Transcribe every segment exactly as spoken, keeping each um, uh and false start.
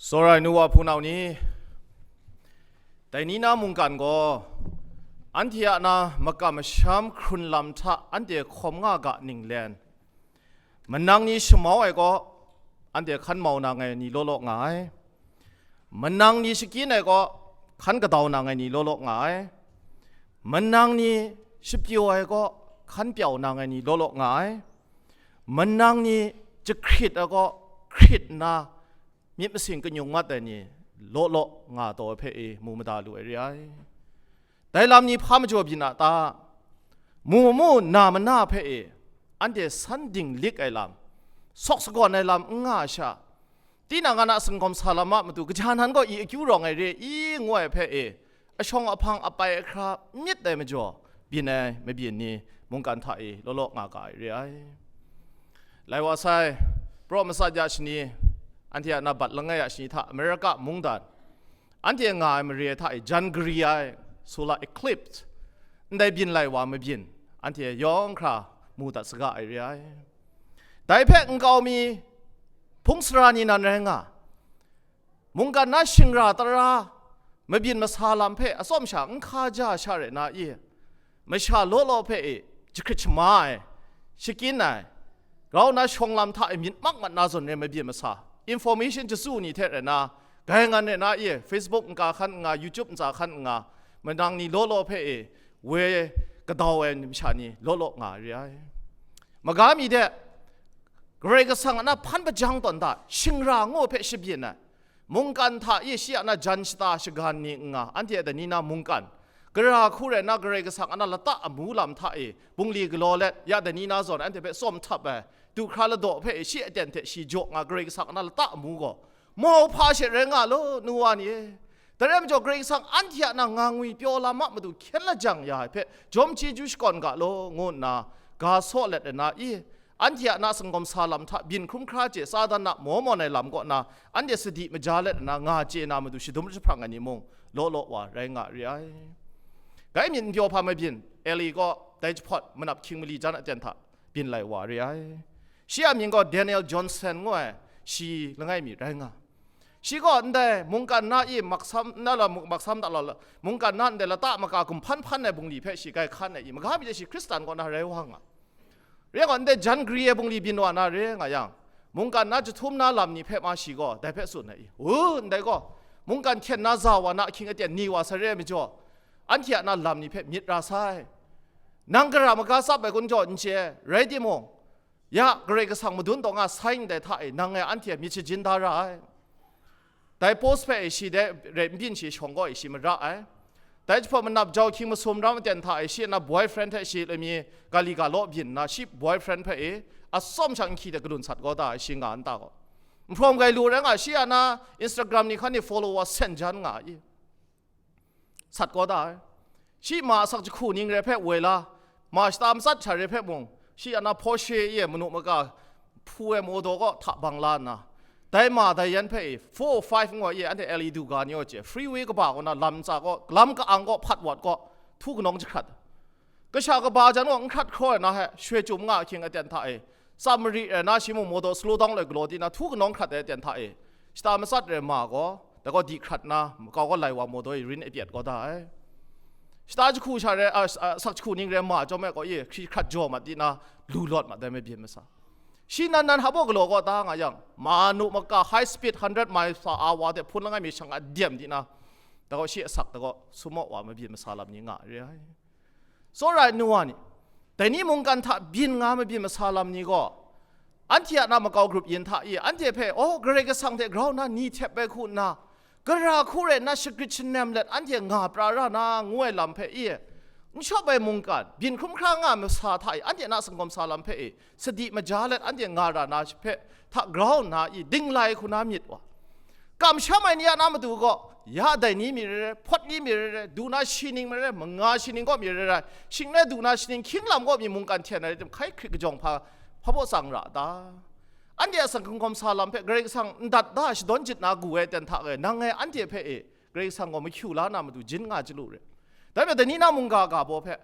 Tsawra ai nu wa hpunau ni, dai ni na mungkan gaw, anhte a na makam masham hkrun lam hta anhte hkawm nga ga ninglen, manang ni shamau ai gaw, anhte hkan mau na ngai ni law law nga ai. Manang ni shakyin ai gaw, hkan kadau na ngai ni law law nga ai. Manang ni shapyaw ai gaw, hkan pyau na ngai ni law law nga ai. Manang ni jahkrit ai gaw, hkrit nna myit masin kanyung mat ai ni law law nga taw ai hpe e mu mada lu ai re ai. Dai lam ni hpa majaw byin a ta? Mu mu na mana hpe e anhte san dinglik ai lam, sawk sagawn ai lam n nga ai sha, tinang a na singkawm sa lam a matu kaja nan gaw i akyu rawng ai re i ngu ai hpe e, ashawng ahpang apai ahkra myit ai majaw, byin ai mabyin ni mungkan hta e law law nga ga ai re ai. Lai wa sai, Praw Masat ya shani, anhte a na bat langai ya shani hta America mungdan, anhte nga ai mare hta e jan gari ai, solar eclipse, ndai byin lai wa mabyin, anhte yawng hkra mu dat saga ai re ai. Dai hpe nkau mi hpung sara ni nan rai nga, mungkan na shingra tara mabyin masa lam hpe atsawm sha n hka ja sha rai na i, masha law law hpe e jahkrit shama ai, shakyin ai, grau na shawng lam hta e myit mak mat na zawn re mabyin masa, information chyasu ni hte rai na, gai ngan rai na i, Facebook nka hkan n nga, YouTube ntsa hkan n nga, manang ni law law hpe e woi kadau ai masha ni law law nga re ai. Maga mi de, Karai Kasang a na hpan hpajang tawn hta shingra ngu hpe shabyin ai, mungkan hta e shi a na jan shata shagan ni n nga, anhte a dai ni na mungkan, gara hku rai na Karai Kasang a na lata amu lam hta e bungli galaw let, ya dai ni na zawn anhte hpe tsawm htap ai, du hkra ladaw hpe e shi aten hte shi jaw nga Karai Kasang a na lata amu gaw mau hpa she rai nga law, nu wa ni e. Dai rai majaw, Karai Kasang anhte a na nga ngwi pyaw lam a matu hkyen lajang ya ai hpe jawm chyeju shakawn ga law, ngu nna ga saw let ai na i, anhte a na singkawm sa lam hta byin hkrum hkra chye, Satan a maw mawn ai lam kaw na anhte sadi maja let ai na nga chye na matu shadum jahprang ai ni mung law law wa rai nga re ai. Gai myit n pyaw hpa mabyin, Eli gaw dai jahpawt manap hkying mali jan aten hta byin lai wa re ai. Shi a mying gaw Daniel Johnson ngu ai, shi langai mi rai nga. Shi gaw ndai mungkan na i maksam, na la mu-, maksam da la la, mungkan na ndai lata maka gumhpan hpan ai bungli hpe shi gai hkan ai i, maga mi de shi Hkristan kaw na rai wa nga. Rai gaw, ndai jan gari ai bungli byin wa na re nga yang, mungkan na jahtum na lam ni hpe ma shi gaw dai hpe tsun ai i, u, ndai gaw, mungkan hten na za wa na ahkying aten ni wa sa re ai majaw, anhte a na lam ni hpe myit ra sai. Nang gara maga tsap ai kun jaw n chye, rai timung, ya, Karai Kasang madun taw nga sai ndai hta e, nang e anhte myit shajin da ra ai. Dai post hpe e shi dai rai n byin shi shawng gaw e shi mara ai. Dai jahpawt manap jau hkying masum ram aten hta e shi a na boyfriend hte shi lami ga li ga law byin nna, shi boyfriend hpe e atsawm sha nhkyi de galun sat kau da ai, shi nga nta gaw. Nhprawm gai lu rai nga, shi a na Instagram ni hkan ni follower sen jan nga ai. Sat kau da ai. Shi ma asak jahku ning re hpe woi la, ma shata matsat sha re hpe mung, shi a na Porsche e manu maka hpu ai mawdaw kaw hta bang la nna, dai ma dai yan hpe e four five ngu ai e, anhte L E du ga ni aw chye, freeway kaba kaw na lam ntsa kaw, lam ka-ang kaw, hpat wat kaw, htu kanawng jahkrat. Kasha kaba jan gaw n hkrat hkraw ai na he, shoi chyum nga ahkying aten hta e, tsam mari rai na shi mung mawdaw slow down loi galaw di na, htu kanawng hkrat ai aten hta e, shata matsat rai ma gaw, dai gaw di hkrat na, makau gaw lai wa mawdaw e rin e pyat kau da ai. Shata jahku sha rai, a, a, sak jahku ning rai ma chyawm ai gaw, ye, hkri hkrat jaw mat di na, lu lawt mat ai mabyin masa. Shi nan nan hpa baw galaw kaw ta nga yang, ma nu maka high speed hundred miles per hour de hpun langai mi shang a dem di na, dai gaw shi asak dai gaw, sumawk wa mabyin masa lam ni nga re ai. Tsawra ai nu wa ni, dai ni mungkan hta byin nga mabyin masa lam ni gaw, anhte a na makau grup yin hta i, anhte hpe, aw, Karai Kasang hte grau nna ni htep ai hku nna, gara hku rai nna shagrit shanem let anhte nga pra ra na, ngu ai lam hpe i, n shawp ai mungkan, byin hkrum hkra nga masa hta i, anhte a na singkawm sa lam hpe i, sadi maja let anhte nga ra na hpe hta grau nna i, dinglai hku na myit wa. Kamsham ai ni a na matu gaw, ya dai ni mi rai rai, hpawt ni mi rai rai, du na shi ning mi rai rai, manga shi ning kaw mi rai rai, shing rai du na shi ning hkying lam kaw mi mungkan hten ai rai tim, hkai hkrit kajawng hpa, hpa baw tsang ra ta? Anhte a singkawm sa lam hpe Karai Kasang n dat da shadawn jit na gu ai ten hta e, nang ngai anhte hpe e, Karai Kasang gaw mahkyu la na matu jin nga chyalu re. Dai majaw, dai ni na mungga ga baw hpe,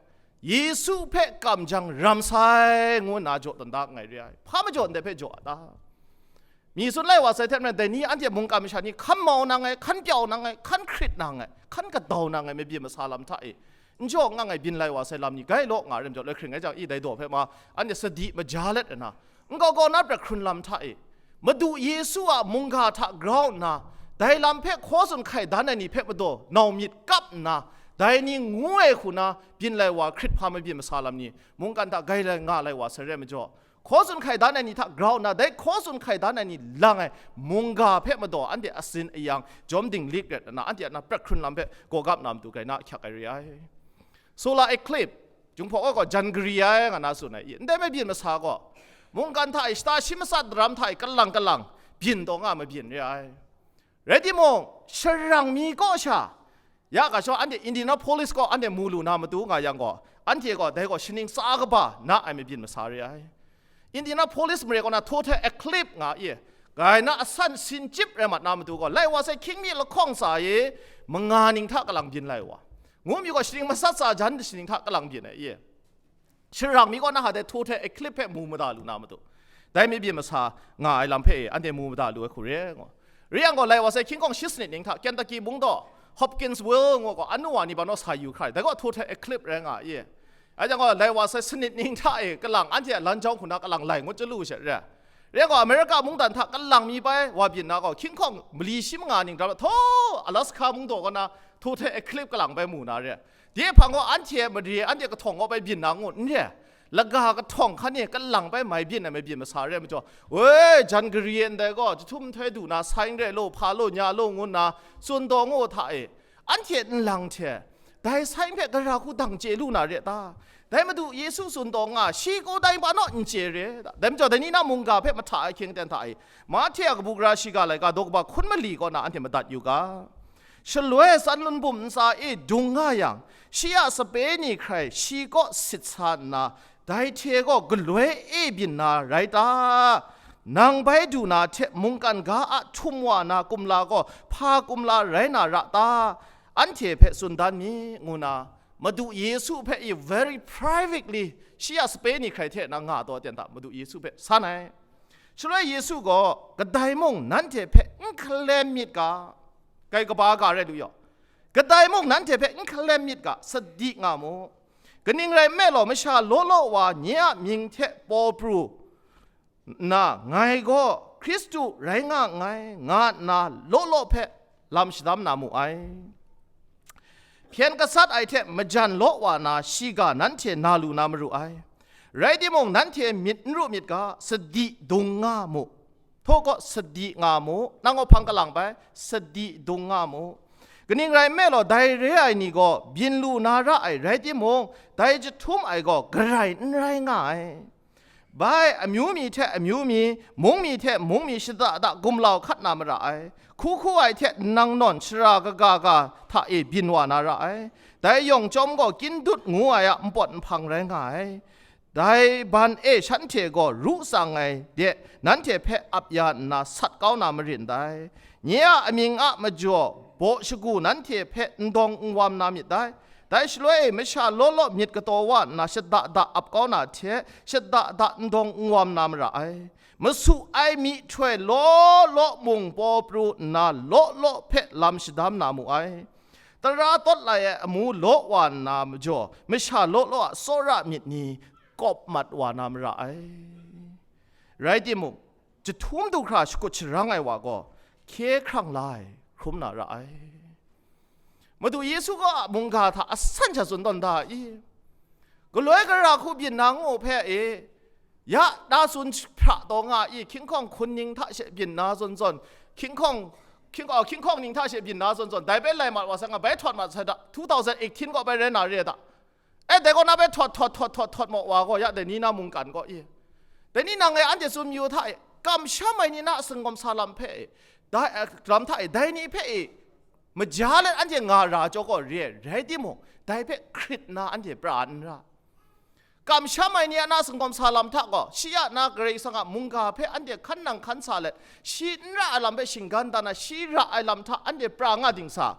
Yesu hpe kam jang ram sai, ngu nna jaw tawn da nngai re ai. Hpa majaw ndai hpe jaw a ta? Mi tsun lai wa sai hte maren, dai ni anhte mungkan masha ni hkan mau nang ai, hkan pyau nang ai, hkan hkrit nang ai, hkan kadau nang ai mabyin masa lam hta e, n jaw n ngang ai byin lai wa sai lam ni gai law nga ai rai majaw, loi hkring ai jang i dai daw hpe ma, anhte sadi maja let ai na, n kau kau na prat hkrun lam hta e, Madu Yesu a mungga hta grau nna, dai lam hpe hkaw tsun hkai dan ai ni hpe madaw nau myit kap nna, dai ni ngu ai hku na byin lai wa hkrit hpa mabyin masa lam ni, mungkan hta gai lai nga lai wa sai rai majaw, hkaw tsun hkai dan ai ni hta grau nna, dai hkaw tsun hkai dan ai ni lang ai mungga hpe madaw anhte asin ayang jawm dinglik ret nna, anhte a na prat hkrun lam hpe gawgap na matu gai na ahkyak ai re ai. Solar eclipse, Jinghpaw gaw jan gari ai nga na tsun ai, i ndai mabyin masa gaw, mungkan hta e shata shi matsat daram hta e kalang kalang byin taw nga mabyin re ai. Rai timung, sharang mi kaw sha, ya ga shawng anhte Indianapolis kaw anhte mu lu na matu nga yang gaw, anhte gaw dai gaw shaning tsa kaba na ai mabyin masa re ai. Indianapolis mare kaw na total eclipse nga i, gai na asan sin chyip rai mat na matu gaw, lai wa sai hkying mi lahkawng tsa e, manga ning hta kalang byin lai wa, ngu mi gaw shaning matsat tsa jan shaning hta kalang byin ai i, sharang mi kaw na ha dai total eclipse hpe mu mada lu na matu, dai mabyin masa nga ai lam hpe e anhte mu mada lu ai hku re, ngu. Re yang gaw, lai wa sai hkying hkawng shi sanit ning hta Kentucky mung daw, Hopkinsville ngu gaw, anu wa ni ban naw sa yu hkra ai, dai gaw total eclipse rai nga i. Ai jang gaw, lai wa sai sanit ning hta e kalang anhte a lan jawng hku na kalang lai ngut chyalu she re. Re gaw, America mungdan hta kalang mi bai wa byin na gaw, hkying hkawng mali shi manga ning dram, htaw Alaska mung daw kaw na total eclipse kalang bai mu na re. Dai hpang gaw, anhte mare, anhte kahtawng gaw bai byin na ngut n re. Laga kahtawng hkan e kalang bai mai byin ai mabyin masa re majaw, woi, jan gari e ndai gaw, jahtum nhtoi du na, saing re lo, hpa lo, nya lo, ngu nna tsun taw ngu hta e, anhte nlang hte dai saing hpe gara hku dang chye lu na re ta? Dai Madu Yesu tsun taw nga, shi gaw dai hpa naw n chye re ta? Dai majaw, dai ni na mungga hpe mahta ai hkying ten hta e, Mahte a kabu gara shiga laika daw kaba hkun mali kaw na anhte madat yu ga. Shaloi tsan lun bum ntsa e dung nga yang, shi a sape ni hkrai shi kaw sit sa nna, dai hte gaw galoi e byin na rai ta? Nang bai du na hte mungkan ga a htum wa na kumla gaw hpa kumla rai na ra ta? Anhte hpe tsun dan mi, ngu na Madu Yesu hpe i very privately shi a sape ni hkrai hte na nga taw ten hta Madu Yesu hpe san ai. Shaloi Yesu gaw, kadai mung nanhte hpe n hkalem myit ga, kai kaba ga rai lu yaw, kadai mung nanhte hpe n hkalem myit ga, sadi nga mu. Kaning rai nme law, masha law law wa nye a mying hte paw pru nna, ngai gaw Hkristu rai nga nngai, nga nna law law hpe lam shadam na mu ai. Hpyen gasat ai hte majan law wa na shiga nanhte na lu na maru ai. Rai timung, nanhte myit n ru myit ga, sadi dung nga mu. Htaw gaw sadi nga mu, nang gaw hpang kalang bai, sadi dung nga mu. Kaning rai nme law, dai re ai ni gaw byin lu na ra ai rai timung, dai jahtum ai gaw garai n rai nga ai. Bai, amyu mi hte amyu mi, mung mi hte mung mi shada da gumlau hkat na mara ai. Hku hku ai hte nang nawn shara kaga ga hta e byin wa na ra ai. Dai yawng chyawm gaw kyindut ngu ai a npawt nhpang rai nga ai. Dai ban e shanhte gaw ru tsang ai de nanhte hpe ap ya nna sat kau na marin dai. Nye a amying a majaw baw shagu nanhte hpe n dawng n wam na myit dai. Dai shaloi e masha law law myit kataw wa nna shada da ap kau na hte, shada da n dawng n wam na mara ai. Masu ai myihtoi law law mung paw pru nna law law hpe lam shadam na mu ai. Tara tawt lai ai amu law wa nna majaw, masha law law a tsawra myit ni kawp mat wa na mara ai. Rai timung, jahtum du hkra shakut sharang ai wa gaw, hkye hkrang la ai hkrum na ra ai. Madu Yesu gaw a mungga hta asan sha tsun tawn da i? Galoi gara hku byin na ngu hpe e, ya na tsun hpra taw nga i, hkying hkawng hkun ning hta she byin na zawn zawn, hkying hkawng, hkying, oh, hkying hkawng ning hta she byin na zawn zawn, dai bai lai mat wa sa nga, bai htawt mat sai da, two thousand eighteen kaw bai rai na re da. E, dai kaw na bai htawt, htawt, htawt, htawt, htawt maw wa gaw, ya dai ni na mungkan gaw i? Dai ni nang e anhte tsun mayu hta e, kamsham ai ni na a singgawm sa lam hpe e, dai, eh, lam hta e, dai ni hpe e, maja let anhte nga ra jaw gaw re ai, rai timung, dai hpe hkrit nna anhte pra n ra. Kamsham ai ni a na singgawm sa lam hta gaw, shi a na Karai Kasang a mungga hpe anhte hkan nang hkan sa let, shi n ra ai lam hpe shinggan dan na, shi ra ai lam hta anhte pra nga ding sa,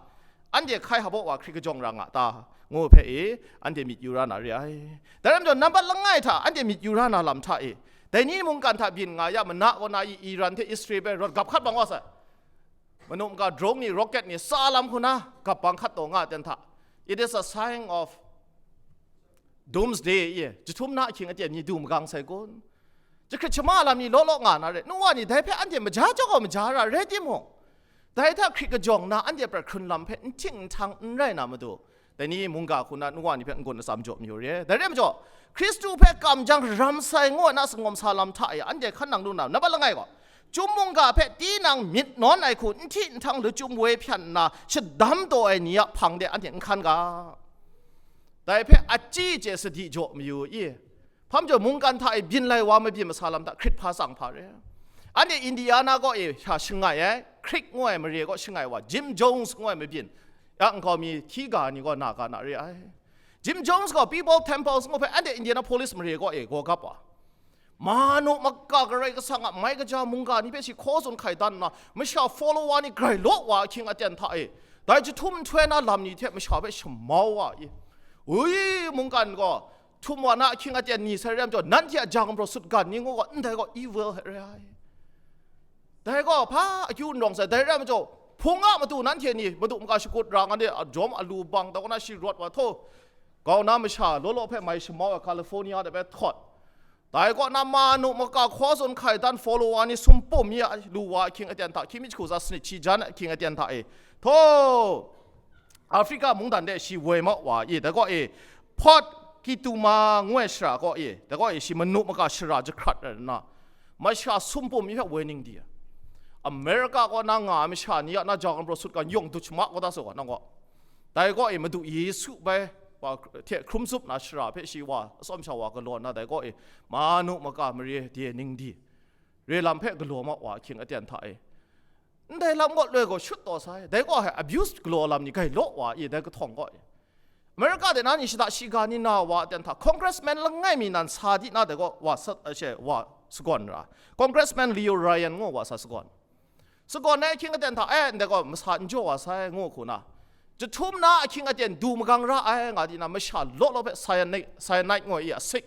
anhte hkai hpaw wa hkrit kajawng ra nga ta, ngu hpe e, anhte myit yu ra na re ai. Dai rai majaw, nambat langai hta anhte myit yu ra na lam hta e, Dai ni mungkan hta byin nga ya, mana kaw na i Iran hte Israel hpe rawt gap hkat bang wa sai. Manu maka drone ni, rocket ni, sa lam hku na gap bang hkat taw nga ten hta. It is a sign of doomsday, ye, jahtum na ahkying aten ni du magang sai kun. Jahkrit shama lam ni law law nga na re, nu wa ni dai hpe anhte maja jaw gaw maja ra rai timung, dai hta hkrit kajawng na anhte prat hkrun lam hpe n hting n htang n rai na matu, dai ni mungga hku na nu wa ni hpe n-gun atsam jaw mayu re. Dai re majaw, Hkristu hpe kam jang ram sai ngu ai na sangawm sa lam hta e anhte hkan nang lu na, nambat langai gaw, Chyum mungga hpe tinang myit nawn ai hku n hti n htang lachyum woi hpyan nna shadam taw ai ni a hpang de anhte n hkan ga. Dai hpe achyi chye sadi jaw mayu i? Hpam jaw mungkan hta e byin lai wa mabyin masa lam hta hkrit hpa tsang hpa re. Anhte Indiana kaw e sha shangai ai Creek ngu ai mare kaw shangai wa Jim Jones ngu ai mabyin a nkau mi hti ga ni gaw na ga na re ai. Jim Jones gaw People Temples ngu hpe anhte Indianapolis mare kaw e gaw gap wa. Manu maka Karai Kasang a mai kaja mungga ni hpe shi hkaw tsun hkai dan nna, masha follower ni grai law wa ahkying aten hta e, dai jahtum nhtoi na lam ni hte masha hpe shamau wa i? Ui, mungkan gaw htum wa na ahkying aten ni sai re ai majaw, nanhte a jang prawsut gan ni ngu gaw, ndai gaw evil hte re ai. Dai gaw hpa akyu n rawng sai, dai re ai majaw, hpung a matu nanhte ni madu maka shakut ra nga de, a jawm alu bang, dai kaw na shi rawt wa htaw, kau na masha law law hpe mai shamau ai California de hpe htawt. Dai kaw na manu maka hkaw tsun hkai dan follower ni sumpum mi a lu wa ahkying aten hta, hkying mi jahku tsa sanit shi jan ahkying aten hta e, htaw, Africa mungdan de shi woi mau wa i, dai kaw e, Port Kitumo ngu ai shara kaw e, dai kaw e shi manu maka shara jahkrat rai nna, masha sumpum mi hpe woi ning di ai. America kaw na nga ai masha ni a na jang prawsut ga yawng dut shama kaw da sa gaw, nang gaw, dai kaw e Madu Yesu bai wa hte hkrum tsup na shara hpe shi wa atsawm sha wa galaw nna, dai kaw e manu maka mare de ning di, re lam hpe galaw ma wa ahkying aten hta e, ndai lam gaw loi gaw shut taw sai, dai gaw hai abuse galaw lam ni gai law wa i, dai kahtawng gaw i. America de na ni shada shiga ni na wa aten hta, congressman langai mi nan sa di na dai gaw wa sa, eh, she, wa sagawn ra. Congressman Leo Ryan ngu wa sa sagawn. Sagawn ai ahkying aten hta, eh, ndai gaw masa n jaw wa sai, ngu hku na. Jahtum na ahkying aten du magang ra ai, nga di na, masha law law hpe cyanide, cyanide ngu i asik.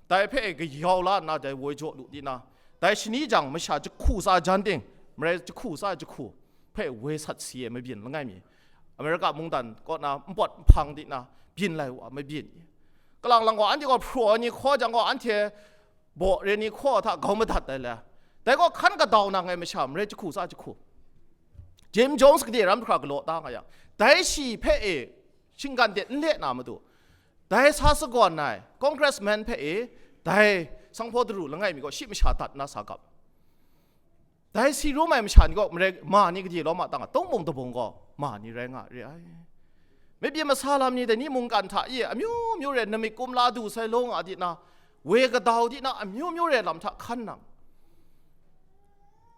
Dai hpe gayau la nna, dai woi jaw lu di na. Dai shani jang masha jahku tsa jan ting, marai jahku tsa jahku hpe woi sat si ai mabyin langai mi, America mungdan kaw na npawt nhpang di na byin lai wa mabyin i? Kalang lang gaw, anhte gaw hpraw ai ni hkaw jang gaw, anhte baw re ni hkaw hta grau madat ai le. Dai gaw hkan kadau nang ai masha marai jahku tsa jahku. Jim Jones gade ram hkra galaw ta nga yang, dai shi hpe e shinggan de n le na matu, dai sa sagawn ai congressman hpe e, dai sanghpaw daru langai mi gaw shi masha dat nna sa gap. Dai si rum ai masha ni gaw marai ma ni gade lawm a tang a, tawng mung dabung gaw ma ni rai nga re ai. Mabyin masa lam ni dai ni mungkan hta i amyu myu re, namik kum la du sai law nga di na, woi kadau di na, amyu myu re lam hta hkan nang.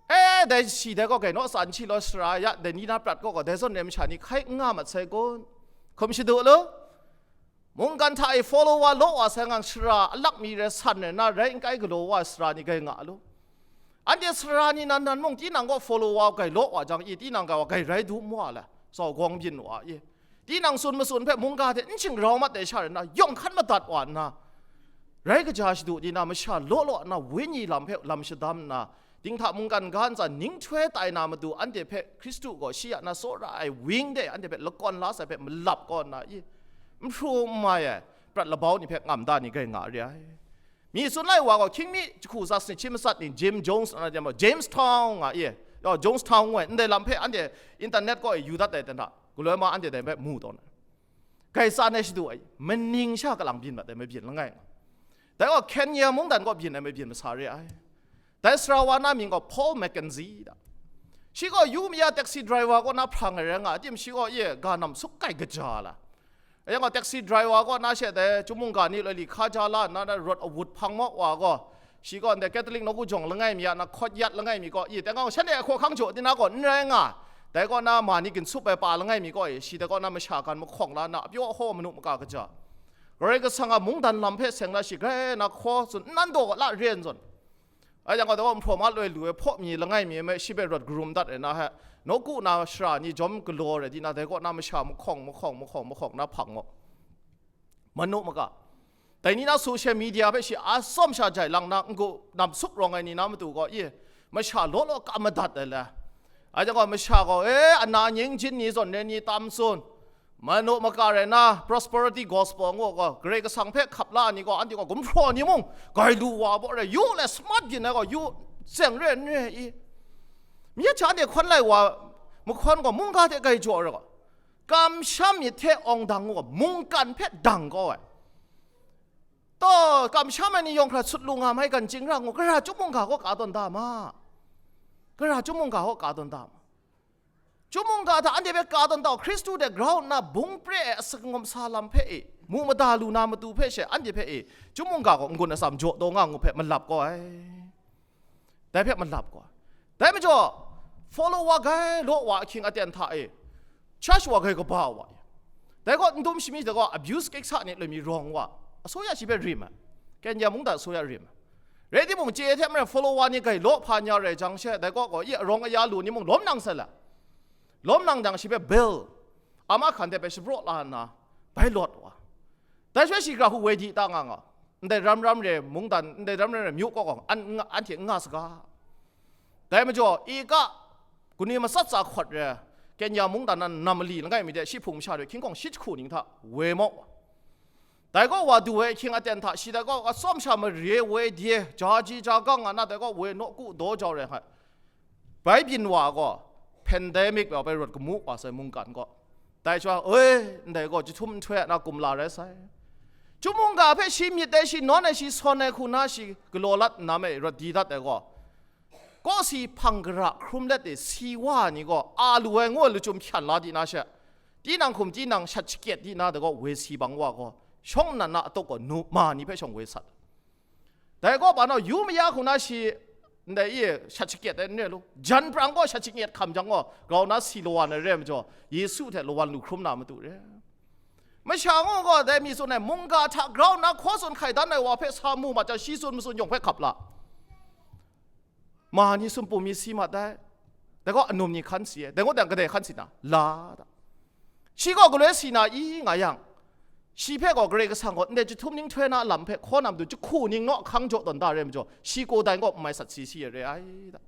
E, dai shi dai gaw gai naw tsan shi law, sara ya dai ni na prat gaw gaw, dai zawn re masha ni hkai n nga mat sai kun? Hkum shadu lu. Mungkan hta e follow wa law wa sai ngang, shara alak mi re san re na, rai n kai galaw wa ai sara ni gai nga lu. Anhte sara ni nan nan mung tinang gaw follow wa gai law wa jang i, tinang gaw gai rai du mu wa la, sau gawng byin wa i. Tinang tsun matsun hpe mungga hte n shingrau mat ai sha re na, yawng hkan madat wa nna, rai kaja shadu di na, masha law law nna, wenyi lam hpe lam shadam nna, dinghta mungkan ga ntsa ning htoi tai na matu, anhte hpe Hkristu gaw shi a na tsawra ai wing de anhte hpe lakawn la sai hpe malap kaw nna i, n hpru n mai ai prat labau ni hpe ngam da ni gai nga re ai. Mi tsun lai wa gaw, hkying mi jahku tsa sanit shi matsat ni, Jim Jones na jam, Jamestown nga i, yaw, Jonestown ngu ai, ndai lam hpe anhte internet kaw e yu dat ai ten hta, galoi ma anhte dai hpe mu taw na. Gai tsan ai shadu ai, maning sha kalang byin mat ai mabyin langai nga. Dai gaw Kenya mungdan kaw byin ai mabyin masa re ai. Dai sara wa na mying gaw Paul Mackenzie da. Shi gaw yu mi a taxi driver kaw na hprang ai rai nga, a tim shi gaw ye ga nam suk kai kaja la. Yang gaw taxi driver kaw na she dai Chyum mungga ni loi li hka ja la nna, dai rawt awut hpang maw wa gaw, shi gaw ndai Catholic nawku jawng langai mi a na hkawt yat langai mi kaw, i, dai gaw shanhte a hkawhkang jaw di na gaw n rai nga, dai kaw na ma ni ginsup ai pa langai mi kaw e, shi dai kaw na masha gan mahkawng la nna, apyaw ahaw manu maka kaja, Karai Kasang a mungdan lam hpe seng la shi grai na hkaw tsun, nnan daw la re n zawn. A yang gaw, dai gaw nhpraw ma loi lu ai hpaw mi langai mi me shi hpe rawt karum dat ai na he, nawku na shara ni jawm galaw rai di na, dai kaw na masha mahkawng mahkawng mahkawng mahkawng na hpang gaw, manu maka. Dai ni na social media hpe shi a tsawm sha jai lang na, n-gu nam suk rawng ai ni na matu gaw, i, masha law law ka madat ai le. Ai jang gaw, masha gaw, e, ana nying jin ni zawn re ni tam tsun. Manu maka rai na, prosperity gospel ngu gaw, Karai Kasang hpe hkap la ni gaw, anhte gaw gumhpraw ni mung, gai lu wa baw rai, yu le smart byin ai gaw, yu tseng re n re i. Myit hta anhte hkawn lai wa, mahkawn gaw, mungga hte gai jaw ai gaw, kamsham myit hte awng dang ngu gaw, mungkan hpe dang kau ai. Taw, kamsham ai ni yawng hkra sut lu nga mai gan chying ra ngu, gara chyum mungga gaw ka tawn da ma? Gara chyum mungga gaw ka tawn da ma? Chyum mungga hta anhte hpe ka tawn da u, Hkristu hte grau nna bung pre ai asak ngawm sa lam hpe e, mu mada lu na matu hpe she anhte hpe e, chyum mungga gaw n-gun atsam jaw taw nga ngu hpe malap kau ai. Dai hpe malap gaw, dai majaw, follow wa gai law wa ahkying aten hta e, church wa gai kaba wa, dai gaw n dum shami dai gaw abuse keksa ni loi mi rawng wa, asoya shi hpe rim ai, Kenya mungdan asoya rim ai. Rai timung, chye hte maren follow wa ni gai law hpa nya rai jang she, dai gaw gaw i arawng aya lu ni mung lawm nang sai la, lawm nang jang shi hpe bil, ama hkan hte bai shapraw la nna, bai lawt wa. Dai shaloi shi gara hku woi di ta nga nga, ndai ram ram re mungdan, ndai ram ram re myu kaw gaw, an, nga, anhte n nga saga. Dai majaw, ika, kanu matsat tsa hkawt re, Kenya mungdan na nam mali langai mi de, shi hpung masha re, hkying hkawng shi jahku ning hta, woi maw wa. Dai gaw wa du ai ahkying aten hta, shi dai gaw, atsawm sha mare woi de, ja ji ja gang nga na, dai gaw woi nawku daw jau re hkai. Bai byin wa gaw, pandemic wa bai rawt kamu wa sai mungkan gaw. Dai chywa, oi, ndai gaw, jahtum nhtoi a na kumla rai sai. Chyum mungga hpe shi myit ai, shi nawn ai, shi sawn ai hku na shi galaw lat nna me rawt di dat ai gaw, kawsi hpang gara hkrum let e si wa ni gaw, a lu ai ngu ai lachyum hpyan la di na she, tinang hkum tinang shat shakyet di na dai gaw, woi si bang wa gaw, shawng nnan na atuk gaw, nu ma ni hpe shawng woi sat. Dai gaw, ba nau yu maya hku na shi ndai e shat shakyet ai n re lu. Jan prang gaw shat shanyet hkam jang gaw, grau na si lawan ai re ai majaw, Yesu hte lawan lu hkrum na matu re. Masha ngu gaw, dai mi tsun ai, mungga hta grau na hkaw tsun hkai dan ai wa hpe sa mu mat jang, shi tsun matsun yawng hpe hkap la. Ma ni sumpu mi si mat ai. Dai gaw, anum ni hkan si ai. Dai gaw, dang kadai hkan si na, la da. Shi gaw galoi si na i nga yang, shi hpe gaw Karai Kasang gaw ndai jahtum ning htoi na lam hpe hkaw na matu jahku ning naw ahkang jaw tawn da re majaw, shi gaw dai gaw n mai sat si si ai re ai da.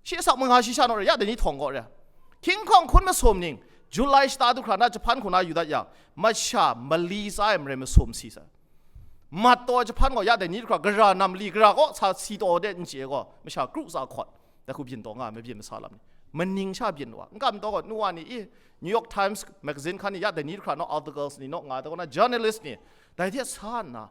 Shi asak manga shi sha naw re, ya dai ni htawng gaw re. Hkying hkawng hkun masum ning, July shata du hkra na jahpan hku na yu dat yang, masha mali tsa ai marai masum si sa. Mat taw ai jahpan gaw ya dai ni du hkra gara nam li gara gaw sa si taw de n chye gaw, masha kru tsa hkawt. Dai hku byin taw nga ai, mabyin masa lam ni. Maning sha byin wa. N kam taw gaw, nu wa ni, i, New York Times magazine hkan ni, ya dai ni du hkra naw articles ni naw nga ai, dai gaw na journalist ni, dai hte sa nna,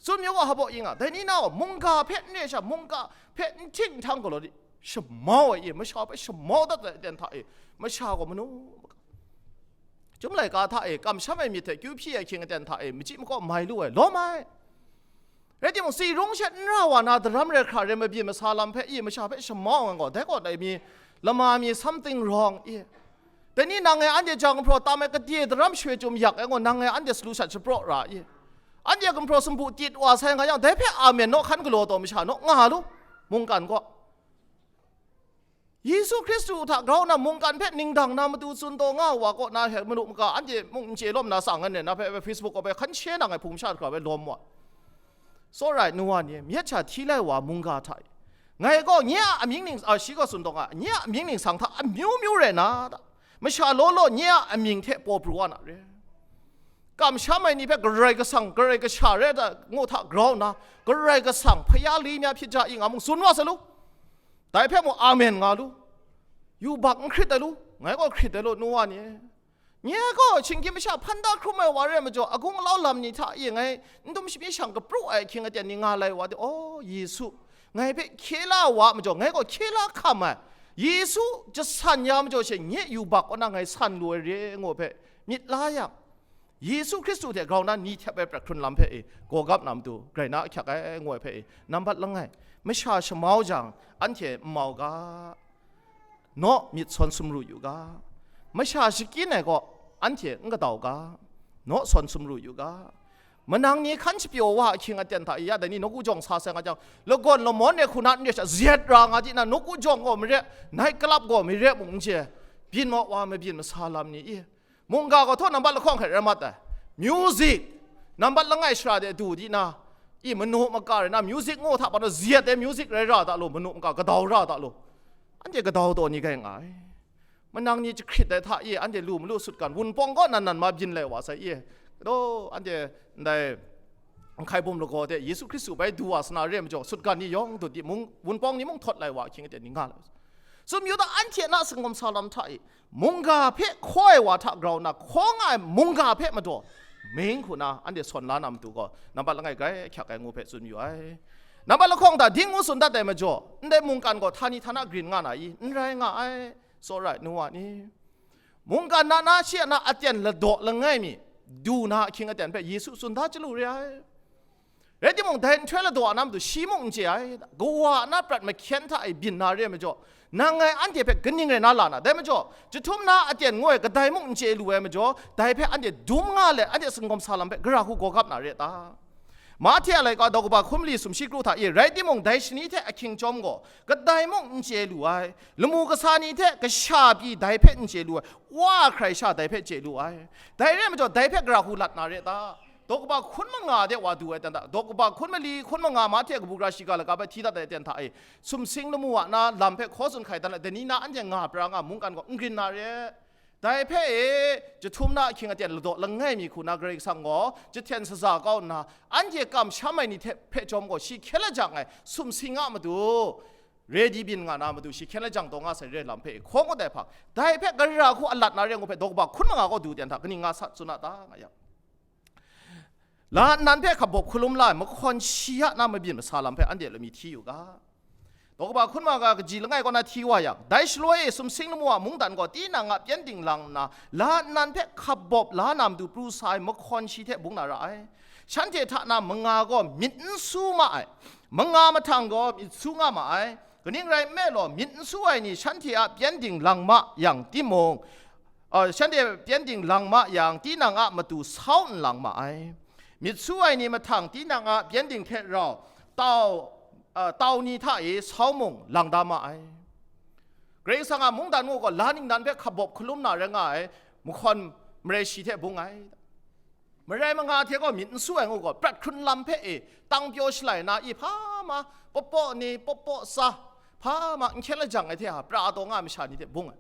tsun mi wa hpaw i nga, dai ni na gaw, mungga hpe n re sha, mungga hpe n hting n htang galaw di, shamau ai i, masha hpe shamau dat ai aten hta e, masha gaw manu, Chyum laika hta e kamsham ai myit hte kyu hpyi ai ahkying aten hta e machyi makaw mai lu ai, lawm ai. Rai timung, si rung shet n ra wa na daram rai hkra rai mabyin masa lam hpe i masha hpe shamau ai gaw, dai kaw dai mi, lama mi something wrong i. Dai ni nang e anhte jang gumhpraw tam ai gade daram shoi chyum yak ai gaw, nang e anhte salu shat shapraw ra i. Anhte gumhpraw sumpu tit wa sai nga yang, dai hpe amen naw hkan galaw taw masha naw nga lu, mungkan gaw. Yesu Hkristu hta grau na mungkan hpe ningdang na matu tsun taw nga u wa kaw na, he manu maka anhte mung n chye lawm na, tsang ngan rai na hpe, Facebook kaw hpe hkan share nang ai hpung masha hkra hpe lawm wa. Tsawra ai nu wa ni, myit sha hti lai wa mungga hta e, ngai gaw nye a amying ning, a, shi gaw tsun taw nga, nye a amying ningsang hta amyu myu rai na ta, masha law law nye a amying hte paw pru wa na re. Kamsham ai ni hpe Karai Kasang, Karai Kasha rai ta ngu hta grau nna, Karai Kasang hpaya li mya hpyi ja i nga mung tsun wa sa lu. Dai hpe mung amen nga lu. Yubak n hkrit ai lu, ngai gaw hkrit ai lu, nu wa ni. Nye gaw shinggyim masha hpan da hkrum ai wa re ai majaw, agung alau lam ni hta e ngai n dum shami shang kapru ai ahkying aten ni nga lai wa de, aw, Yesu, ngai hpe hkye la wa majaw, ngai gaw hkye la hkam ai. Yesu jasan ya majaw she, nye yubak kaw na ngai san lu ai re ngu hpe myit la yang, Yesu Hkristu hte grau na ni htep ai prat hkrun lam hpe e, gawgap na matu, grai na ahkyak ai ngu ai hpe e, nambat langai, masha shamau jang, anhte n mau ga, naw myit sawn sumru yu ga, masha shakyin ai gaw, anhte n gadau ga, naw sawn sumru yu ga, manang ni hkan shapyaw wa ahkying aten hta e ya dai ni nawku jawng sa sai nga jang, lagawn lamawn e hku na n re sha, zet ra nga di na, nawku jawng gaw mare, night club gaw mare mung n chye, byin maw wa mabyin masa lam ni i, mungga gaw htaw nambat lahkawng hkrai rai mat ai. Music, Nambat langai shara de du di na, i manu maka rai na, music ngo hta pa na, ziat de music rai ra ta lo, manu maka kadau ra ta lo. Anhte kadau taw ni gai nga ai. Manang ni jahkrit dai hta e, anhte lu malu sutgan, wunpawng kaw nan nan ma byin lai wa sai e. Kadaw, anhte ndai, nhkai bum lagaw de Yesu Hkristu bai du wa sa na re majaw, sutgan ni yawng dut di mung, wunpawng ni mung htawt lai wa ahkying aten ni nga lai. Tsun yu ta, anhte na singawm sa lam hta e, mungga hpe hkaw ai wa hta grau nna, hkaw nga ai mungga hpe madaw, ming hku na anhte sawn la na matu gaw, nambat langai grai ahkyak ai ngu hpe tsun yu ai. Nambat lahkawng hta ding ngu tsun dat ai majaw, ndai mungkan gaw htani htana grin nga na i? N rai nga ai, tsawra ai nu wa ni. Mungkan na na shi a na aten ladaw langai mi, du na ahkying aten hpe Yesu tsun da chyalu re ai. Rai timung, dai nhtoi ladaw na matu shi mung n chye ai, kawa a na prat mahkyen hta e byin na re ai majaw, nang ngai anhte hpe kaning rai na la na? Dai majaw, jahtum na aten ngu ai kadai mung n chye lu ai majaw, dai hpe anhte dum nga let, anhte singawm sa lam hpe gara hku gawgap na re ta? Mahte a laika daw kaba hkun mali sumshi kru hta e, rai timung, dai shani hte ahkying chyawm gaw kadai mung n chye lu ai, lamu kasa ni hte kasha pyi dai hpe n chye lu ai, Wa a hkrai sha dai hpe chye lu ai. Dai re ai majaw, dai hpe gara hku lat na re ta? Daw kaba hkun manga de wa du ai ten hta, daw kaba hkun mali, hkun manga, Mahte kabu gara shiga laka bai hti dat ai ten hta e, sumsing lamu a na lam hpe hkaw tsun hkai dan ai, dai ni na anhte nga pra nga mungkan gaw n grin na re. Dai hpe e, jahtum na ahkying aten ladaw langai mi hku na Karai Kasang gaw jahten shaza kau nna, anhte kamsham ai ni hte hpe chyawm gaw shi hkyen lajang ai sumsing a matu, ready byin nga na matu, shi hkyen lajang taw nga sai re lam hpe hkaw ngut ai hpang, dai hpe gara hku alat na re ngu hpe, daw kaba hkun manga gaw du ten hta kaning nga sat tsun a ta, nga yang, la nnan hpe hkabawp hkalum la ai mahkawn shi a na mabyin masa lam hpe anhte lami hti yu ga. Daw kaba hkun manga kaji langai kaw na hti wa yang, dai shaloi e sumsing lamu a mungdan gaw tinang a pyengdin lang nna, la nnan hpe hkabawp la na matu pru sa ai mahkawn shi hte bung na ra ai. Shanhte hta na manga gaw myit n su ma ai, manga mahtang gaw myit su nga ma ai. Kaning rai nme law, myit n su ai ni shanhte a pyengdin lang ma yang timung, uh, shanhte pyengdin lang ma yang, tinang a matu sau n lang ma ai. Myit su ai ni mahtang tinang a pyengdin hte rau tau, uh, tau ni hta e sau mung lang da ma ai. Karai Kasang a mungdan ngu gaw, la ningnan hpe hkabawp hkalum na rai nga ai, mahkawn marai shi hte bung ai. Marai manga hte gaw myit n su ai ngu gaw, prat hkrun lam hpe e tang pyaw shalai na i hpa ma, pawpaw ni, pawpaw tsa, hpa ma n hkyen lajang ai hte ha, pra taw nga ai masha ni hte bung ai.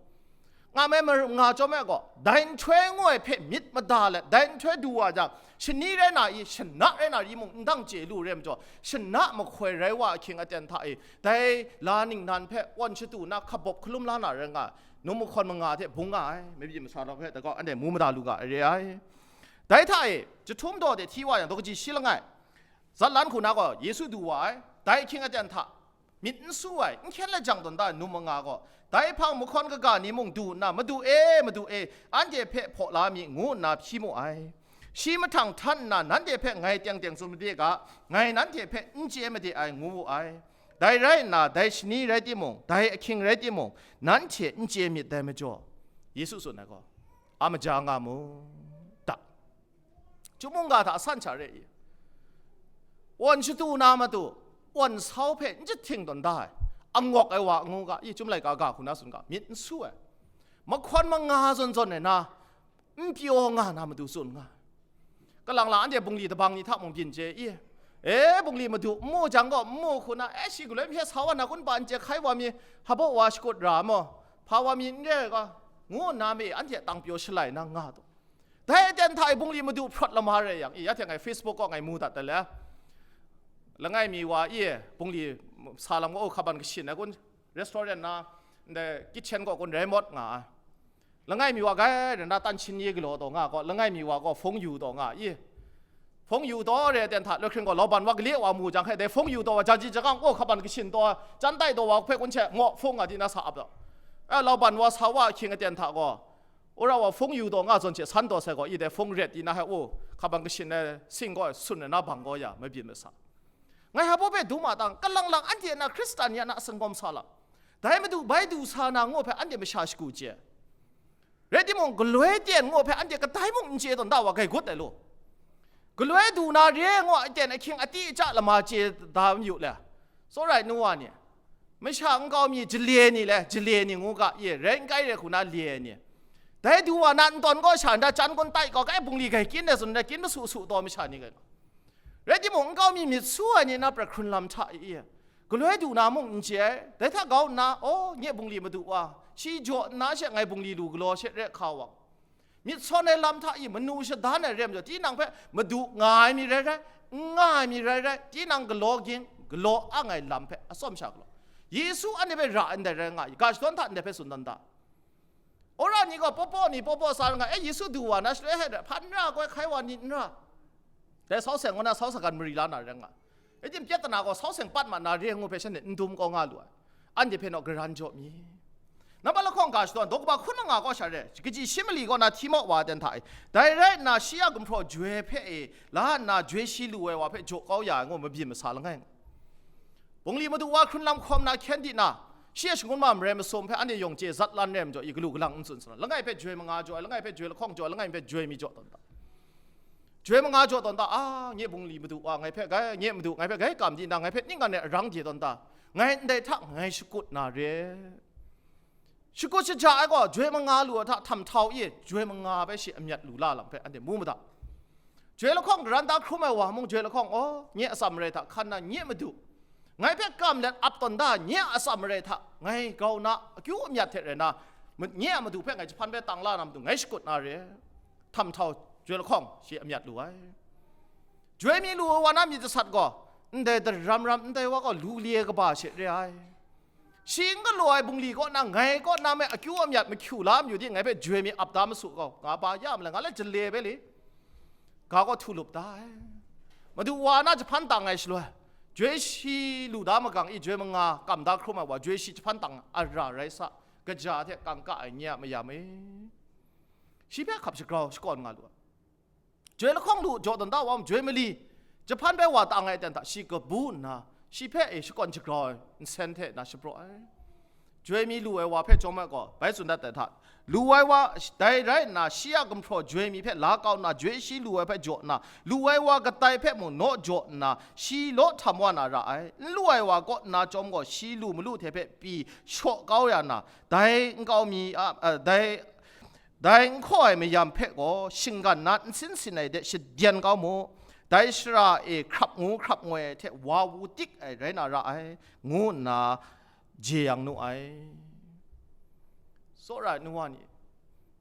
Nga me mar-, nga chyawm ai gaw, dai nhtoi ngu ai hpe myit mada let, dai nhtoi du wa jang, shani rai na i, shana rai na ri mung, n dang chye lu re majaw, shana mahkoi rai wa ahkying aten hta e, dai la ningnan hpe wan shatu na hkabawp hkalum la na rai nga, num mahkawn manga hte bung nga ai, mabyin masa lam hpe, dai gaw anhte mu mada lu ga ai re ai. Dai hta e, jahtum daw de hti wa yang, daw kaji shi langai, zatlan hku na gaw Yesu du wa ai, dai ahkying aten hta, myit n su ai, n hkyen lajang tawn da ai num manga gaw, dai hpang mahkawn kaga ni mung du nna, "Madu e, Madu e, anhte hpe hpaw la mi," ngu nna hpyi mu ai. Shi mahtang htan nna, "Nanhte hpe ngai teng teng tsun made ga, ngai nanhte hpe n chye made ai," ngu wu ai. Dai rai nna, dai shani rai timung, dai ahkying rai timung, nanhte n chye myit dai majaw, Yesu tsun ai gaw, a maja nga mu, ta. Chyum mungga hta asan sha re i? Wan shatu na matu, wan sau hpe n jahting tawn da ai, angawk ai wa ngu ga, i, Chyum laika ga hku na tsun ga, myit n su ai, mahkawn manga zawn zawn ai na, n pyaw nga na matu tsun nga. Kalang lang anhte bungli dabang ni hta mung byin chye i? E, bungli madu n mu jang gaw, n mu hku na, e, shi galoi mhye sa wa na kun, ba n chye hkai wa mi, hpaw wa shakut ra maw, hpa wa mi n re ai ga, ngu nna mi anhte tang pyaw shalai na nga taw. Dai aten hta e bungli madu hprawt lama rai yang, i, ya hte ngai Facebook kaw ngai mu dat da le. Langai mi wa i, bungli sa lam gaw, o, hkaban kashin ai kun, restaurant na, ndai kitchen kaw kun rai mawt nga ai. Langai mi wa gai rai na, tan shin ye galaw taw nga gaw, langai mi wa gaw hpung yu taw nga i. Hpung yu taw re aten hta, loi hkring gaw lauban wa gale wa mu jang hkai, dai hpung yu taw wa, jaji jagang, o, hkaban kashin taw, chyan tai taw wa hpe kun hte ngaw hpung a di na sa ap taw. E, lauban wa sa wa ahkying aten hta gaw, wora wa hpung yu taw nga zawn hte san taw sai gaw, i dai hpung ret di na hkai, o, hkaban kashin ai sing gaw sun ai na bang gaw ya, mabyin masa. Ngai hpa baw hpe dum a tang, kalang lang anhte na Hkristan ya na singkawm sa lam, dai Madu bai du sa na ngu hpe anhte masha shagu chye. Rai timung, galoi ten ngu hpe anhte kadai mung n chye tawn da wa gai gut ai law. Galoi du na re ngu a ten ahkying ati aca lama chye da mayu le. Tsawra ai nu wa ni, masha nkau mi jale ni le, jale ni ngu ga, ye, rai n kai re hku na le ai ni, Dai du wa na n tawn kaw sha nda, jan kun tai kaw, kai bungli gai kyin ai tsun nda, kyin masu su taw masha ni gai nga. Rai timung, nkau mi myit su ai ni na pra hkrun lam hta i, galoi du na mung n chye ai. Dai hta grau nna, aw, nye bungli madu wa, shi jaw nna she ngai bungli lu galaw she re hka wang. Myit sawn ai lam hta i manu shadan ai re majaw, tinang hpe madu nga ai mi rai rai, n nga ai mi rai rai, tinang galaw ging, galaw ang ai lam hpe atsawm sha galaw. Yesu anhte hpe ra ndai rai nga i, ga shadawn hta ndai hpe tsun dan da. Wora ni gaw paw paw ni paw paw sa nga, e, Yesu du wa na shaloi hte hpan ra koi hkai wa ni n ra. Dai sau seng kaw na sau sagan mari la na rai nga. E tim pyat tana gaw sau seng pat ma na re ngu hpe shanhte n dum kau nga lu ai. Anhte hpe naw garan jaw mi. Nambat lahkawng ga shadawn, daw kaba hkun manga kaw sha re, kaji shi mali kaw na hti maw wa ten hta e. Dai rai nna shi a gumhpraw joi hpe e, la nna joi shi lu ai wa hpe jaw kau ya ai ngu mabyin masa langai nga. Bungli madu wa hkrun lam hkawm na hkyen di na, shi a shangun ma marai masum hpe anhte yawng chye zat lan re majaw i galu galang n tsun sarawng, langai hpe joi manga jaw ai, langai hpe joi lahkawng jaw ai, langai hpe joi mi jaw tawn ta. Joi manga jaw tawn ta, a, nye bungli madu wa ngai hpe gai, nye madu ngai hpe gai kam di na, ngai hpe ning ngan ai arang de tawn ta, ngai ndai hta ngai shakut na re. Shakut shaja ai gaw, joi manga lu ai hta htam htau i, joi manga bai shi amyat lu la lam hpe anhte mu ma da. Joi lahkawng garan da hkrum ai wa mung, joi lahkawng, aw, nye atsam marai hta hkan na, nye madu, ngai hpe kam let ap tawn da, nye atsam marai hta ngai grau na, akyu amyat hte rai na, ma-, nye a madu hpe ngai jahpan bai tang la na matu, ngai shakut na re. Htam htau, joi lahkawng shi amyat lu ai. Joi mi lu ai wa na myit jasat gaw, ndai daram ram ndai wa gaw lu li ai kaba she re ai. Shi n galaw ai bungli kaw na, ngai kaw na me akyu amyat mahkyu la mayu di, ngai hpe joi mi ap da masu gaw, nga ba ya ma le, nga le jale bai le, ga gaw htu lup da ai. Madu wa na jahpan tang ai shaloi, joi shi lu da magang i, joi manga kam da hkrum ai wa, joi shi jahpan tang a ra rai sa, kaja hte kangka ai nye a mayam e. Shi hpe hkap shagrau shakawn nga lu ai. Joi lahkawng lu jaw dan da wa, joi mali jahpan bai wa tang ai ten hta shi kabu nna, shi hpe e shakawn shagrau ai nsen hte na shapraw ai. Joi mi lu ai wa hpe chyawm ai gaw, bai tsun dat ai hta, lu ai wa dai rai nna, shi a gumhpraw joi mi hpe la kau nna, joi shi lu ai hpe jaw nna, lu ai wa katai hpe mung naw jaw nna, shi law htam wa na ra ai. N lu ai wa kaw nna chyawm gaw, shi lu malu hte hpe pyi shaw kau ya na, dai nkau mi a, a, dai Dai n hkaw ai mayam hpe gaw shinggan na nsin sin ai de shadyan kau mu, dai shara e hkrap ngu hkrap ngoi ai hte wa wu tik ai rai na ra ai, ngu nna jeyang nu ai. Tsawra ai nu wa ni,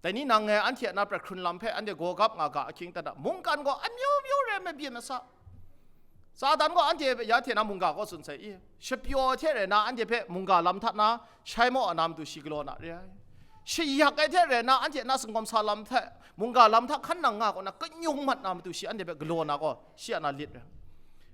dai ni nang ngai anhte a na prat hkrun lam hpe anhte gaw gap nga ga ahkying dan a, mungkan gaw amyu myu re mabyin masa. Satan gaw anhte ya hte na mungga kaw tsun sai i, shapyaw ai hte rai na anhte hpe mungga lam hta na shai maw a na matu shi galaw na re ai. Shayak ai hte rai na anhte na singawm sa lam hte mungga lam hta hkan nang nga kaw na kanyung mat na matu shi anhte hpe galaw na gaw shi a na lit re ai.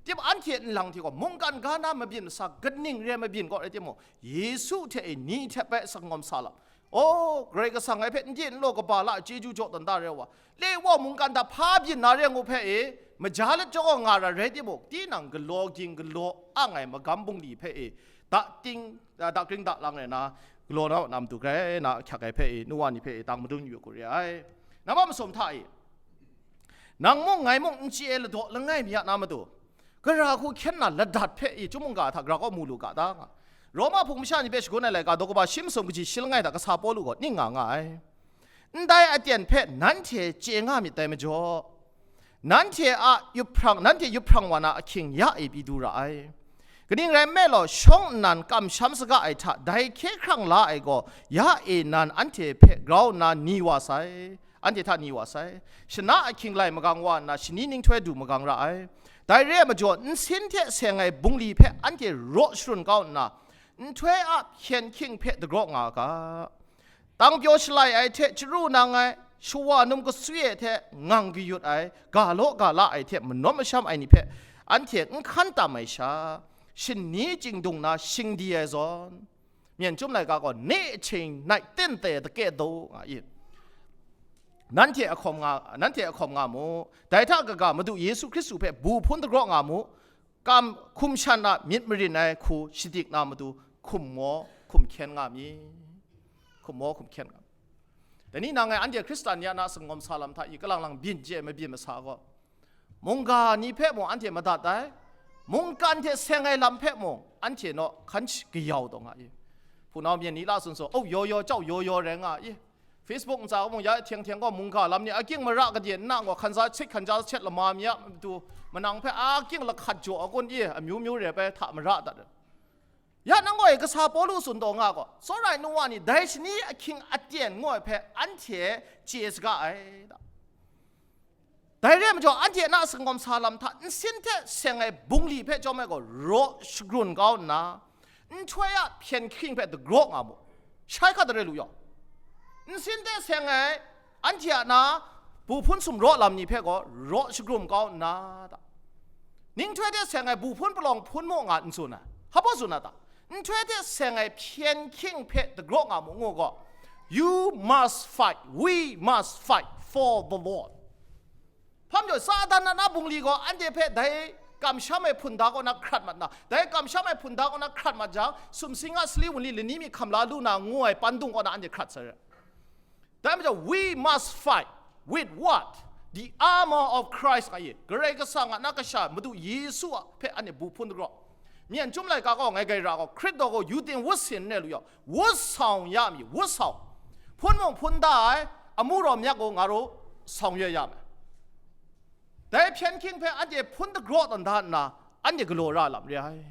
Tip anhte nlang hte gaw mungkan ga na mabyin masa kaning re mabyin kaw rai timung, Yesu hte e ni hte bai singawm sa lam, O, Karai Kasang ngai hpe n di n law kaba la chyeju jaw dan da re wa, le wa mungkan hta hpa byin na re ngu hpe e, maja let jaw nga ra rai timung, tinang galaw ging galaw ang ai magam bungli hpe e, da ting, da kring da lang rai na, galaw na na matu grai na ahkyak ai hpe e, nu wa ni hpe e, tang madun yu ku re ai. Nambat masum hta e, nang mung ngai mung n chye ai ladaw langai mi a na matu, gara hku hkyen na ladat hpe i chyum mungga hta gara kaw mu lu ga ta nga. Roma hpung masha ni hpe shagun ai laika daw kaba shi masum kaji shi langai hta kasa Pawlu gaw ning nga nga ai. Ndai aten hpe nanhte chye nga myit dai majaw, nanhte a yup hprang, nanhte yup hprang wa na ahkying ya e pyi du ra ai. Kaning rai nme law, shawng nnan kamsham saga ai hta dai hkye hkrang la ai gaw, ya e nan anhte hpe grau nna ni wa sai. Anhte hta ni wa sai. Shana ahkying lai magang wa nna, shani ninghtoi du magang ra ai. Dai re ai majaw, nsin hte seng ai bungli hpe anhte raw sharun kau nna, nhtoi a hpyen hkying hpe dagraw nga ga. Tang pyaw shalai ai hte chyaru nang ai, shawa num kaswi ai hte ngang kayut ai, ga law ga la ai hte manawm masham ai ni hpe anhte n hkan tam ai sha, shani chingdung na shingdi ai zawn, Myen chyum laika gaw, ni hting nai tinte dake do, nga i. Nanhte ahkawm nga, nanhte ahkawm nga mu. Dai hta kaga Madu Yesu Hkristu hpe bu hpun dagraw nga mu. Kam hkum shan a myit marin ai hku shadik na matu hkum maw, hkum hkyen nga mi. Hkum maw, hkum hkyen nga mi. Dai ni nang ngai anhte Hkristan ya na sangawm sa lam hta i kalang lang byin chye mabyin masa gaw, mungga ni hpe mung anhte madat ai, mungkan hte seng ai lam hpe mung anhte naw hkan shi kayau taw nga i. Hpunau myen ni la tsun saw, au yaw yaw, jau yaw yaw rai nga i. Facebook ntsa mung ya htyeng htyeng gaw mungga lam ni aking mara kadyen nna gaw hkansa sit hkansa set lama mi a matu manang hpe aking lahkat jaw a kun i amyu myu rep ai hta mara dat ai. Ya nang gaw e kasa Pawlu tsun taw nga gaw, tsawra ai nu wa ni dai shani ahkying aten ngaw ai hpe anhte chye saga ai. Dai re ai majaw, anhte a na singawm sa lam hta nsin hte seng ai bungli hpe chyawm ai gaw, raw shagrun kau nna, nhtoi a hpyen hkying hpe dagraw nga mu. Shai hkat dare lu yaw, nsin hte seng ai anhte a na bu hpun sumraw lam ni hpe gaw, raw shagrum kau nna ta? Ninghtoi hte seng ai bu hpun palawng hpun mu nga n tsun ai? Hpa tsun na ta? Nhtoi hte seng ai hpyen hkying hpe dagraw nga mu ngu gaw, you must fight, we must fight for the Lord. Hpa majaw, Satan a na bungli gaw anhte hpe dai kamsham ai hpunda kaw na hkrat mat na, dai kamsham ai hpunda kaw na hkrat mat jang, sumsing a sali wunli lani mi hkam la lu na ngu ai pandung kaw na anhte hkrat sai ra. Dai majaw, we must fight with what? The armor of Christ nga ye. Karai Kasang a na kasha Madu Yesu a hpe anhte bu hpun dagraw. Myen chyum laika kaw ngai gai ra gaw, Hkrit daw gaw yu ting wut sin n re lu yaw, wut sawng ya mi, wut sawng. Hpun mung hpun da ai, amu rawm yak gaw nga ru sawng ya ya me. Dai hpyen hkying hpe anhte hpun dagraw tawn da nna, anhte galaw ra lam re ai.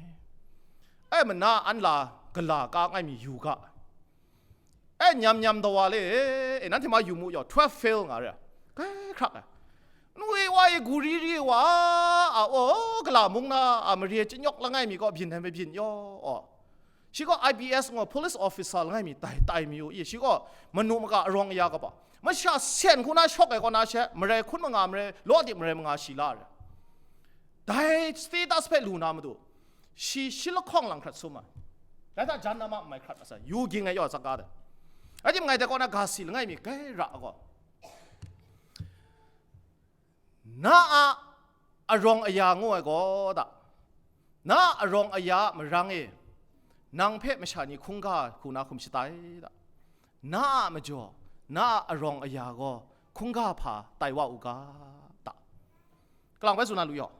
E mana an la gala ka ngai mi yu ga. E nyam nyam dawa le, e nanhte ma yu mu yaw, twelve fail nga re. Kai hkrak ai. Nwi wa i guri ri wa, a o gala mung na a mare chanyawk langai mi kaw byin ai mabyin yaw. Shi gaw I P S ngu police officer langai mi tai, tai mi u i, shi gaw manu maga arawng aya kaba. Masha sen hku na shawk ai kaw na she, marai hkun manga marai, law dip marai manga shi la re. Dai status hpe lu na matu, shi shi lahkawng lang hkrat sum ai. Dai hta jan na ma mai hkrat masai, yu ging ai yaw tsaka dai. Ai tim ngai dai kaw na ga si langai mi gai ra gaw, na a arawng aya ngu ai gaw da, na a arawng aya a marang e, nang hpe masha ni hkungga hku na hkum shatai da, na a majaw, na a arawng aya gaw hkungga hpa tai wa u ga da. Kalang bai tsun na lu yaw,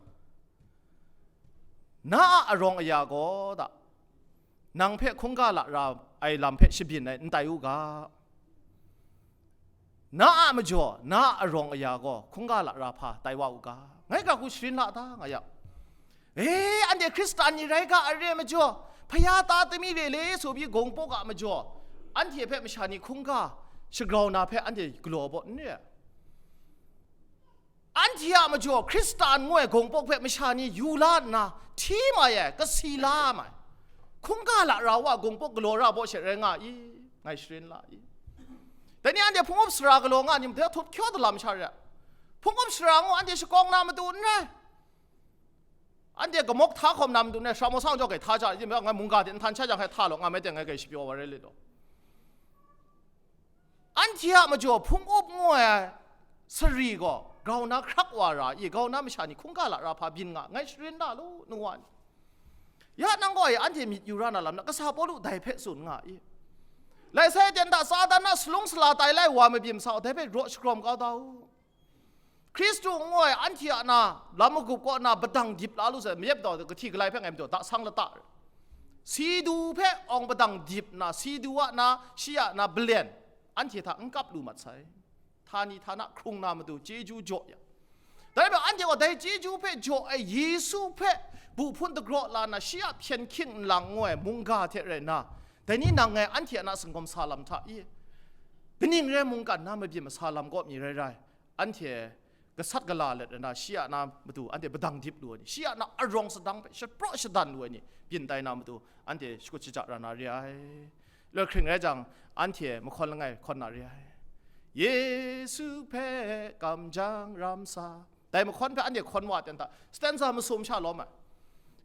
na a arawng aya gaw da, nang hpe hkungga lara ai lam hpe shabyin ai n tai u ga. Na a majaw, na a arawng aya gaw hkungga lara hpa tai wa u ga. Ngai ga hku sharin la ta nga yang, e, anhte Hkristan ni rai ga ai re ai majaw, hpaya ta tami le le su pyi gawng paw ga majaw, anhte hpe masha ni hkungga shagrau na hpe anhte galaw baw n re ai. Anhte a majaw Hkristan ngu ai gawng paw hpe masha ni yu la nna, hti mai ai, kasi la mai. Hkungga lara wa gawng paw galaw ra baw she rai nga i, ngai sharin la i. Dai ni anhte hpung up sara galaw nga ni, made htup hkyaw dalam sha re. Hpung up sara ngu anhte shakawng na matu n rai. Anhte kamawk hta hkawm na matu n rai, shara mau sang jaw gai hta ja, ngai mungga de nhtan sha jang hkai hta law nga mai teng ngai gai shapyaw wa rai let daw. Anhte a majaw hpung up ngu ai sari gaw grau na hkrak wa ra i, grau na masha ni hkungga lara hpa byin nga, ngai sharin da lu, nu wa ni. Ya nang gaw e anhte myit yu ra na lam na, kasa Pawlu dai hpe tsun nga i. Lai sai ten hta Satan a salung sala tai lai wa mabyin sa u, dai hpe raw shagrawm kau da u. Hkristu ngu ai anhte a na lam magup kaw na badang dip la lu sai, mayep daw kahti galai hpe ngai majaw, da sang lata. Si du hpe awng badang dip na, si du a na, shi a na balen, anhte hta n kap lu mat sai. Htani htana hkrung na matu chyeju jaw ya. Dai hpe anhte gaw dai chyeju hpe jaw ai Yesu hpe bu hpun dagraw la na, shi a hpyen hkying nlang ngu ai mungga hte rai nna, dai ni nang ngai anhte a na singawm sa lam hta i, kaning rai mungkan na mabyin masa lam kaw mi rai rai, anhte gasat gala let ai na, shi a na matu anhte badang dip lu ai ni, shi a na arawng sadang hpe shapraw shadan lu ai ni, byin tai na matu anhte shakut shaja ra na re ai. Loi hkring rai jang, anhte mahkawn langai hkawn na re ai. Yesu hpe kamjang ram sa. Dai mahkawn hpe anhte hkawn wa ten hta, stanza masum sha lawm ai.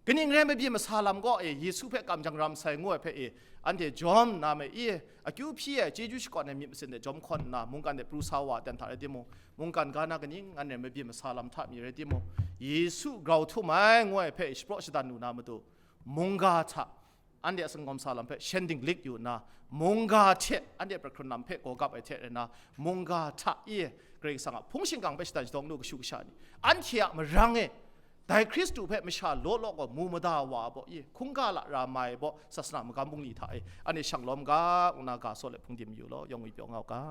Kaning rai mabyi masa lam gaw e, Yesu hpe kamjang ram sai ngu ai hpe e, anhte jawm nna me e, akyu hpyi ai chyeju shakawn ai myit masin de jawm hkawn nna, mungkan de pru sa wa ten hta rai timung, mungkan ga na kaning ngan rai mabyi masa lam hta mi rai timung, Yesu grau htum ai ngu ai hpe e shapraw shadan lu na matu, mungga hta, anhte a singawm sa lam hpe shen dinglik yu nna, mungga hte anhte pra hkrun lam hpe gaw gap ai hte rai nna, mungga hta e Karai Kasang a hpung shingkang hpe shatan shadawng lu kashu kasha ni, anhte a marang e, dai Hkristu hpe masha law law gaw mu mada wa ai baw e, hkungga lara mai ai baw, sasana magam bungli hta e, anhte shang lawm ga, ngu na ga saw let hpungdim yu law, yawng ngwi pyaw nga u ga.